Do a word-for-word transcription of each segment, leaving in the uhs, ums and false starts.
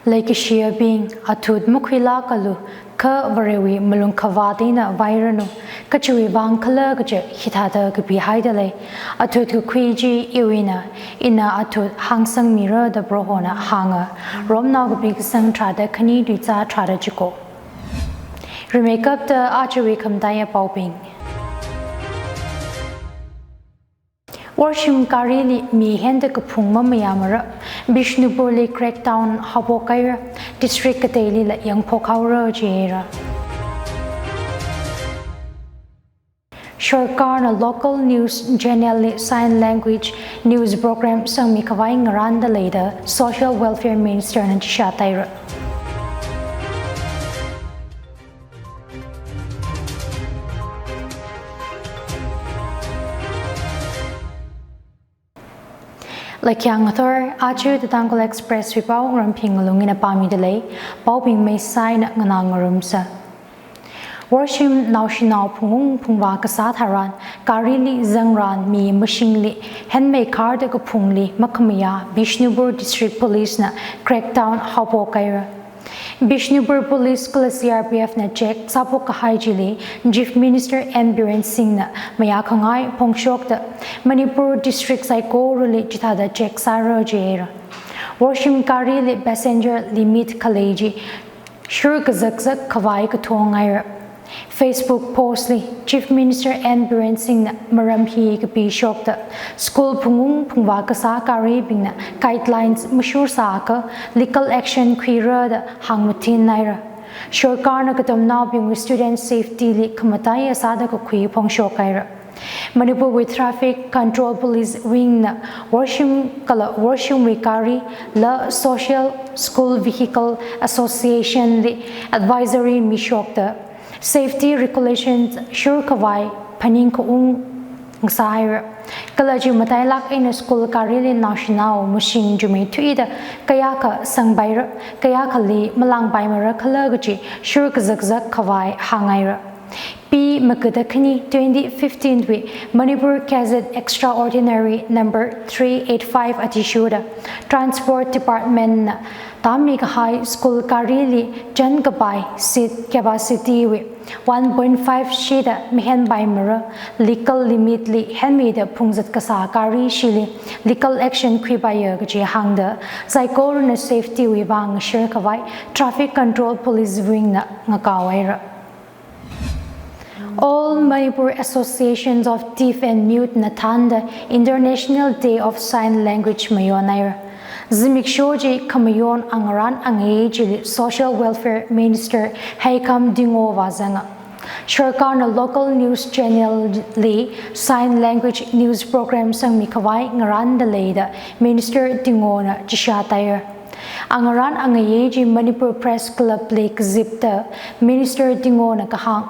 Leikashiyabing, athut makhuilākalu, kha Varewui malung khavāt eina vairanu, kachiwui vang khala kaja hithāda kapihaida lei. Athut kakhui chi iwuina, ina athut hāngsangmira da Prohona hānga. Romnao kapi kasang tharāda khani tuizā tharāda chiko. Rimeikapta ajawui khamataiya paobing. Worshim garili mi henda kaphung mamayāmara, Bishnupurli crackdown haophok haira, district kateilila yangphok haora jihaira. Sorkarna local news channel li sign language news program sangmi khavai ngarānda lei da Social Welfare Minister na chishat haira. Laikyang ngathor, aja The Tangkhul Express wui pao Ngaramphing Ngalung ina pāmida lei, paobing mei sāina nganā ngarumsa. Worshim naoshinao phungung phungvā kasā tharan, garili zangrān mi mashingli, henmei kharda kaphungli makhamayā Bishnupur District Police na crackdown haophok haira. Bishnupur Police kala C R P F na check sāphok kahai chili, Chief Minister N Biren Singh na mayākhangai phongshokta, Manipur district saikorali chithāda check sāra jihaira. Worshim garili passenger limit khalei chi shur kazakzak khavai kathong haira. Facebook post li, Chief Minister N Biren Singh na maram hi kapishokta, school phungung phungvā kasā garibingna guidelines mashur sāakha legal action khuira da hāngmathin haira. Sorkarna katamnaobingwui student safety li khamataiya sāda kakhui phongshok haira. Manipurwui Traffic Control Police Wing na worshim kala worshimwui gari la Social School Vehicle Association li advisory mishokta, safety regulations shur khavai phaningkhaung ngasā haira. Kala chi matailāk eina school garili naoshinao mashing chumeithuida kayākha sangpaira, kayākhali malāngpaimara khala kaji shur kazakzak khavai hānghaira. Pi magada khani twenty fifteen wui Manipur Gazette Extraordinary number three eight five athishurda Transport Department na tāmi kahai school garili chankapai seat capacity wui one point five shida mahenpaimara, legal limit li henmida phungzat kasā gari chili legal action khuipaiya kaji hāngda, saikorana safety wui vang shur khavai Traffic Control Police Wing na ngakao haira. All Manipur Associations of Deaf and Mute na thānda International Day of Sign Language mayon haira. Zimiksho chi khamayon angarān angayei chili Social Welfare Minister Heikham Dingo vāzanga. Sorkarna local news channel li sign language news program sangmi khavai ngarānda lei da Minister Dingo na chishat haira. Angarān angayei chi Manipur Press Club li kazipta Minister Dingo na kahāng,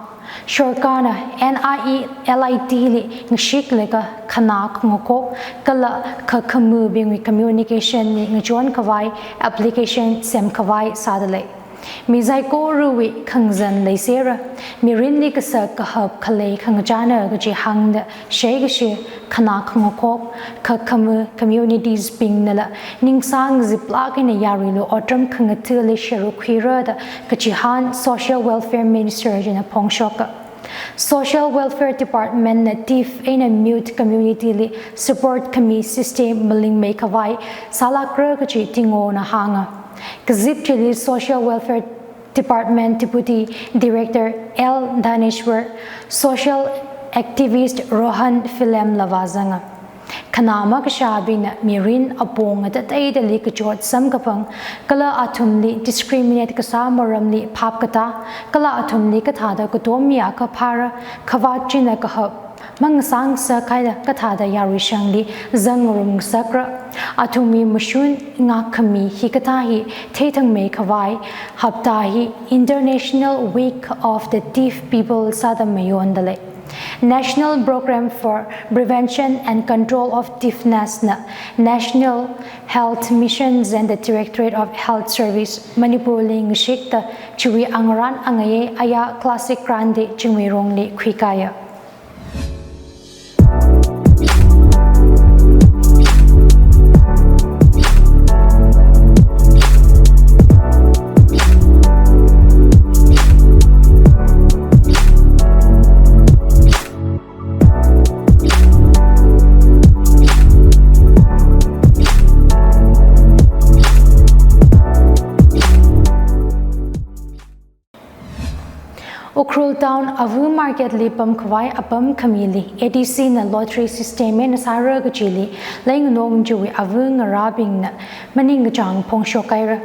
sorkarna N I E L I T li ngashiklaga khanā khangakhok kala kakhamabingwui communication li ngachon khavai application semkhavai sāda lei. Mi saikorawui khangazan leisera, mirinli kasak kahap khalei khangachāna kaji hāngda, sheikashi khanā khangakhok, kakhama communities bingnala ningsāngaziplāk eina yaruilu otram khangathāli sharuk khuira da kachihān Social Welfare Minister china phongshoka. Social Welfare Department na deaf eina mute community li support khami system malingmei khavai sālākra kaji Dingo na hānga. Kazip chili Social Welfare Department Deputy Director L Dhaneshwar, social activist Rohan Philem la vāzanga. Khanā makashābingna mirin apong atateidali kachot samkaphang, kala athumli discriminate kasā maramli phap katā, kala athumli kathāda katommiakha phāra, khavāt china kahap mangasāngasak haida kathāda yaruishangli zangngarum ngasakra, athumwui mashun ngākkhami hikathā hi theithangmei khavai hapta hi International Week of the Deaf People sāda mayonda lei. National Program for Prevention and Control of Deafness na National Health Missions and the Directorate of Health Service Manipur li ngashikta chiwui angarān angayei aya Classic Grande Chingmeirongli khuikaya. Ukhrul Town Avu Market li pamkhavai apam khamili A D C na lottery system eina sāra kajili leinganong chiwui avu ngarābingna maningkachāng phongshok haira.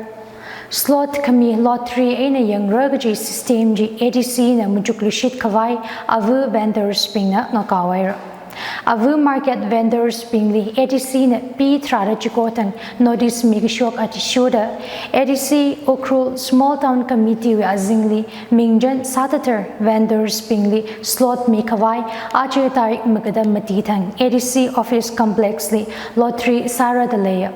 Slot khami lottery eina yangra kaji system chi A D C na machukluishit khavai avu vendors bingna ngakaohaira. Avu market vendors bingli A D C na pi tharāda chiko thang notice mikashok athishurda A D C Ukhrul Small Town Committee wui azingli mingchan sāthathar vendors bingli slot mikhavai aja tarik magada mati thang A D C office complex li lottery sāra da leiya.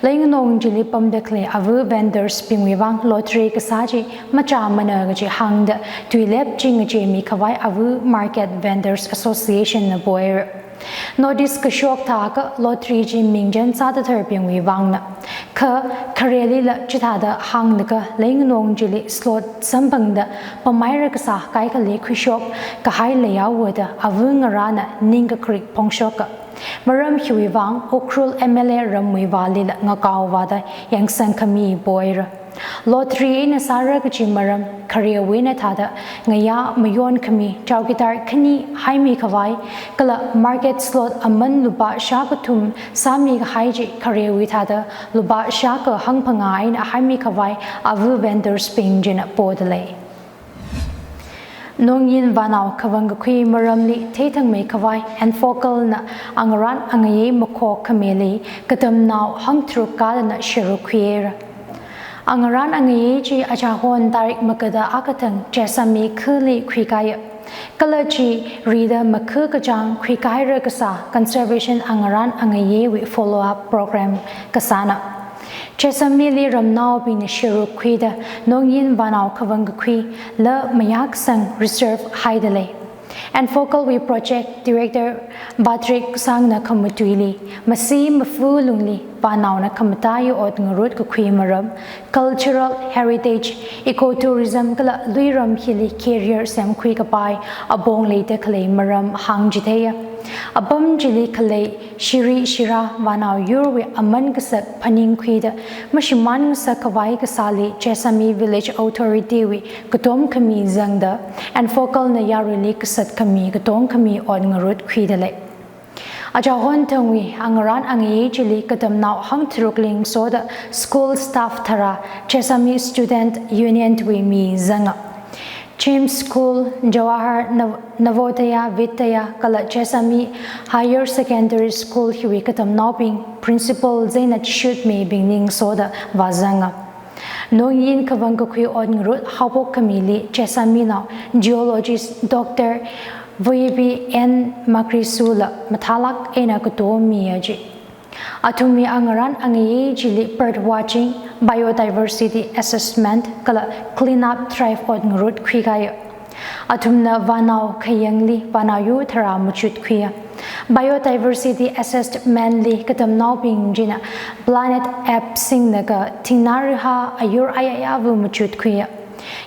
Leinganong chili pamda khalei avu vendors bingwui vang lottery kasā chi machāmana kaji hāngda tuilep chi ngachei mikhavai Avu Market Vendors Association na pohaira. Notice kashok thākha lottery chi mingchan sāthathar bingwui vangna. Kha kharelila chithāda hānglaga leinganong chili slot samphangda pamhaira kasā kaikhali khuishok kahai leihaowa da avu ngarāna ningkakrik phongshoka. Maram hiwui vang Ukhrul M L A Ramwui Valila ngakaovāda yangsang khami pohaira. Lottery eina sāra kaji maram kharewui eina thāda ngayā mayon khami chowkidar khani haimikhavai kala market slot aman lupā shākathum sāmikahai chi kharewui thāda lupā shākha hangphangā eina haimikhavai avu vendors bing china poda lei. Nongyin vānao khavang kakhui maramli theithangmeikhavai Enfocal na angarān angayei makhok khamili katamnao hangtharuk kadana sharuk khuihaira. Angarān angayei chi achahon tarik magada akha thang Jessami khali khuikahaiya. Kala chi rida makha kachāng khuikahaira kasā conservation angarān angayeiwui follow up program kasāna. Jessami li ramnaobingna sharuk khuida nongyin vānao khavang kakhuila mayākasang reserve haida lei. Enfocal wui project director Patrick Sangna khamatuili masi mafu lungli vānaona khamataiya ot ngarut kakhui maram, cultural heritage, ecotourism kala luiram hili career semkhui kapai apong leida khalei maram hāngchitheiya. Apam chili khalei shiri shira vānao yurwui aman kasak phaningkhuida mashimān ngasak khavai kasāli Jessami Village Authority wui katom khami zangda Enfocal na yaruili kasat khami katom khami ot ngarut khuida lei. Achahon thangwui angarān angayei chili katamnao hangtharukli ngasoda school staff tharā Jessami Student Union wui mi zanga. James School, Jawahar Nav-, Navodaya Vidyalaya kala Jessami Higher Secondary School hiwui katamnaobing Principal Zainat Shutmei bingli ngasoda vāzanga. Nongyin khavang kakhui ot ngarut haophok khamili Jessaminao Geologist Doctor V B N Makrisula mathālāk eina katom miya ji. Athumwui angarān angayei chili bird watching, biodiversity assessment kala clean up drive ot ngarut khuikahaiya. Athumna vānao khayangli vānao yu tharā machut khuiya. Biodiversity assessment li katamnaobing china Planet app singlaga thingnā rihā ayur ayāyāva machut khuiya.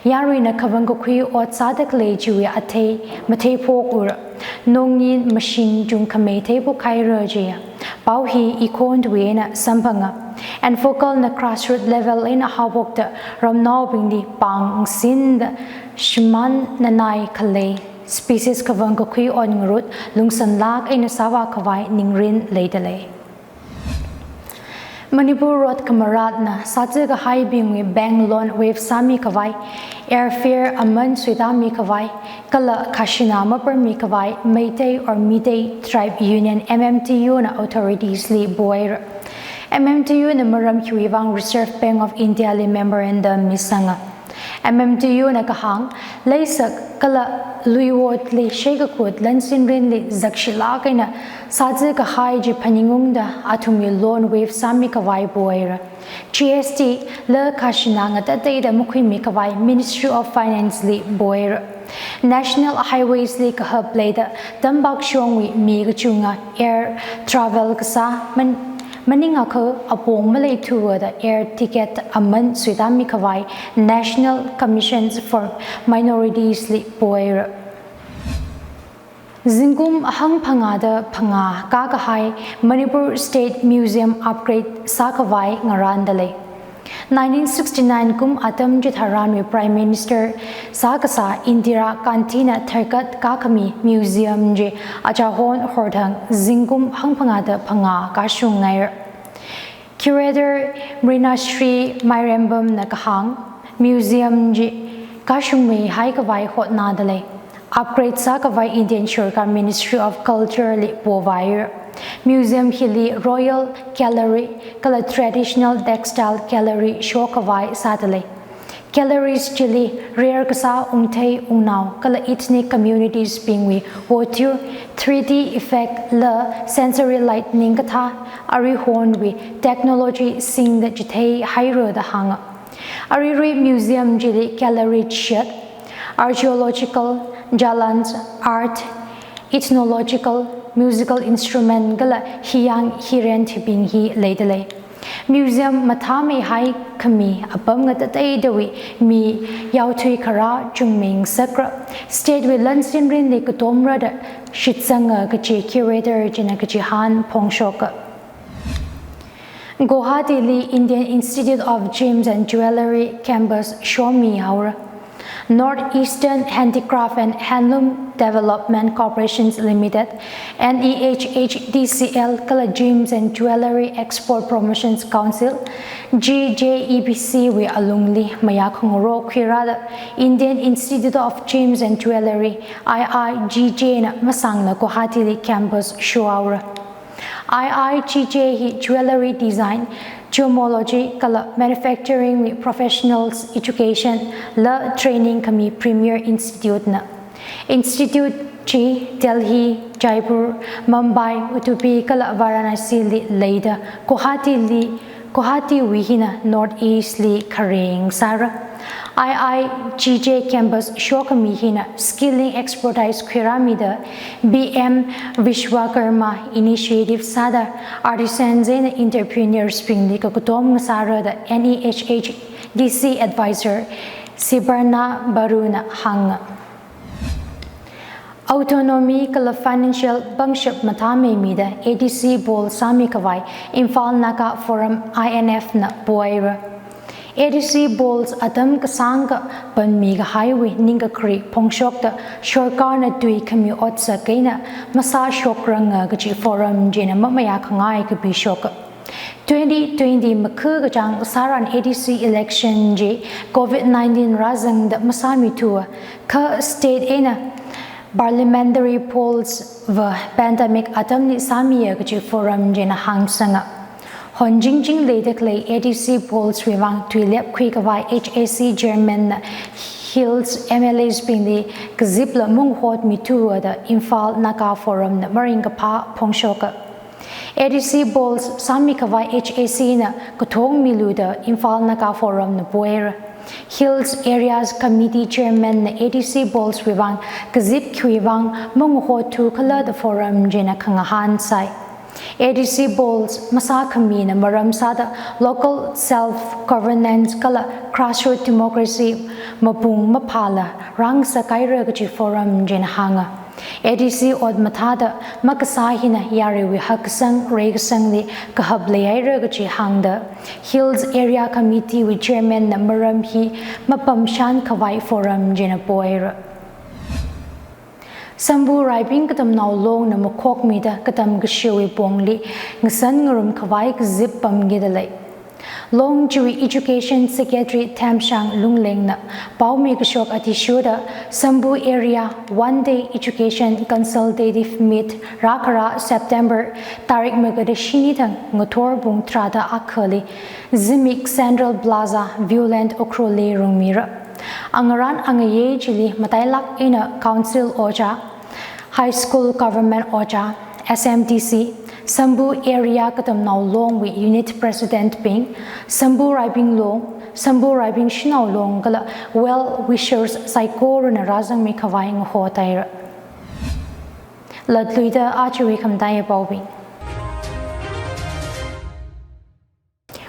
Yaruina khavang kakhui ot sāda khalei chiwui athei matheiphokura. Nongyin mashing chungkhamei theiphok haira jiya. Pao hi ikhon tuina samphanga. Enfocal na grassroot level eina haophokta ramnaobingli pāng ngasinda shimānnanai khalei species khavang kakhui ot ngarut lungsanlāk eina sāvā khavai ningrin leida lei. Manipur Road Khamaratna sāzā kahaibingwui bank loan waive sāmi khavai, airfare aman suitami khavai, kala khajana mapermi khavai Meitei or Meitei Tribe Union, M M T U na authorities li pohaira. M M T U na maram hiwui vang Reserve Bank of India li memorandum misanga. M M T U na kahāng, leisak kala luiwotli sheikakut lansinrinli zakshilāk eina sāzā kahai chi phaningungda athumwui loan waive sāmi khavai pohaira. G S T la khajana ngatateida makhuimi khavai Ministry of Finance li pohaira. National Highways li kahap leida tampak shongwui mi kachunga air travel kasā man-, maningakha apong maleithuda air ticket aman suitami khavai National Commissions for Minorities li pohaira. Zingkum hangphangāda phangā kakahai Manipur State Museum upgrade sākhavai ngarānda lei. Nineteen sixty-nine kum atam chitharanwui Prime Minister sākasā Indira Gandhi na tharkat kakhami museum chi achahon horthang zingkum hangphangāda phangā kashungngaira. Curator Mrinashri Mairembam na kahāng, museum chi kashungmeihai khavai hotnāda lei. Upgrade sākhavai Indian Sorkar Ministry of Culture li povāhaira. Museum hili Royal Gallery kala Traditional Textile Gallery shokhavai sāda lei. Galleries chili rerkasā ungthei ungnao kala ethnic communities bingwui votyu, three D effect la sensory lighting kathā, aruihonwui technology singda chitheihaira da hānga. Aruirui museum chili gallery chishat, archaeological, jalans, art, ethnological, musical instrument kala hiyāng hiren thibing hi leida lei. Museum mathāmeihai khami apam ngatateidawui mi yaothui kharā chungming sakra, state wui lansinrinli katomra da shitsanga kaji curator china kachihān phongshoka. Guwahati li Indian Institute of Gems and Jewellery campus shomihaora. North Eastern Handicraft and Handloom Development Corporations Limited, N E H H D C L, kala Gems and Jewellery Export Promotions Council, G J E B C wui alungli mayā khangarok khuirāda Indian Institute of Gems and Jewellery, I I G J na masangla Guwahati li campus shohaora. I I G J hi jewellery design, gemology kala manufacturing wui professionals education la training khami premier institute na. Institute chi Delhi, Jaipur, Mumbai, Udupi kala Varanasi li leida Guwahati li, Guwahati wui hina North East li khareng sāra. I I G J campus shokhami hina skilling expertise khuirāmida P M Vishwakarma initiative sāda artisans and entrepreneurs bingli kakatom ngasāra da N E H H D C advisor Sibarna Baru na hānga. Autonomy kala financial pangshap mathāmeimida A D C ball sāmi khavai Imphal Naga Forum I N F na pohaira. A D C balls atam kasāngkha panmi kahaiwui ningkakri phongshokta sorkarna tui khami otsak eina masāshokrang kaji forum china mamayā khangai kapishoka. Twenty twenty makhu kachāng sāran A D C election chi covid nineteen rāzangda masāmithua, kha state eina parliamentary polls va pandemic atamli sāmiya kaji forum china hāngsanga. Honjingjing leida khalei A D C polls wui vang tuilep khui khavai H A C chairman na Hills M L As bingli kazipla mungahotmithua da Imphal Naga Forum na maringkaphā phongshoka. A D C balls sāmi khavai H A C na kathongmilu da Imphal Naga Forum na pohaira. Hills Areas Committee Chairman na A D C balls wui vang kazip khiwui vang mungahothu khala da forum china khangahān sai. A D C balls masākhamina maram sāda local self governance kala grassroots democracy mapung maphāla rāngasakhaira kaji forum china hānga. A D C ot mathāda makasā hina yarewui hakkasang reikasangli kahap leihaira kaji hāngda Hills Area Committee wui chairman na maram hi mapamshan khavai forum china pohaira. Sambu Raibing Katamnao Long na makhokmida katam kashiwui pongli ngasan ngarum khavai kazip pamkida lei. Long chiwui Education Secretary Themshang Lungleng na paomi kashok athishurda Sambu Area One Day Education Consultative Meet rākharā September tarik maga da shini thang ngathor pung tharāda akhali Zimik Central Plaza Viewland Ukhrulli rungmira. Angarān angayei chili matailāk eina Council Ojā, High School Government Ojā, S M D C, Sambu Area Katamnao Long wui Unit President bing, Sambu Raibing Long, Sambu Raibing Shanao Long kala well wishers saikorana rāzangmi khavai ngahotaira. Latluida ajawui khamataiya paobing.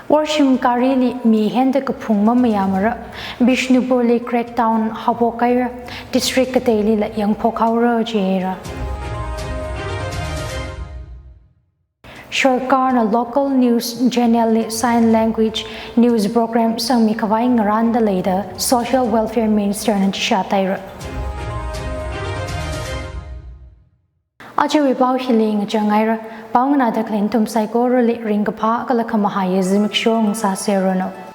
Worshim garili mi henda kaphung mamayāmara, Bishnupurli crackdown haophokaira, district kateilila yangphokhaora jira. Sarkarna local news channel li sign language news program sangmi khavai ngarānda lei da Social Welfare Minister na chishat haira. Ajawui pao hili ngachang haira. Pao nganāda khalei nathum saikorali ringkaphā kala khamahaiya zimiksho ngasāseranu.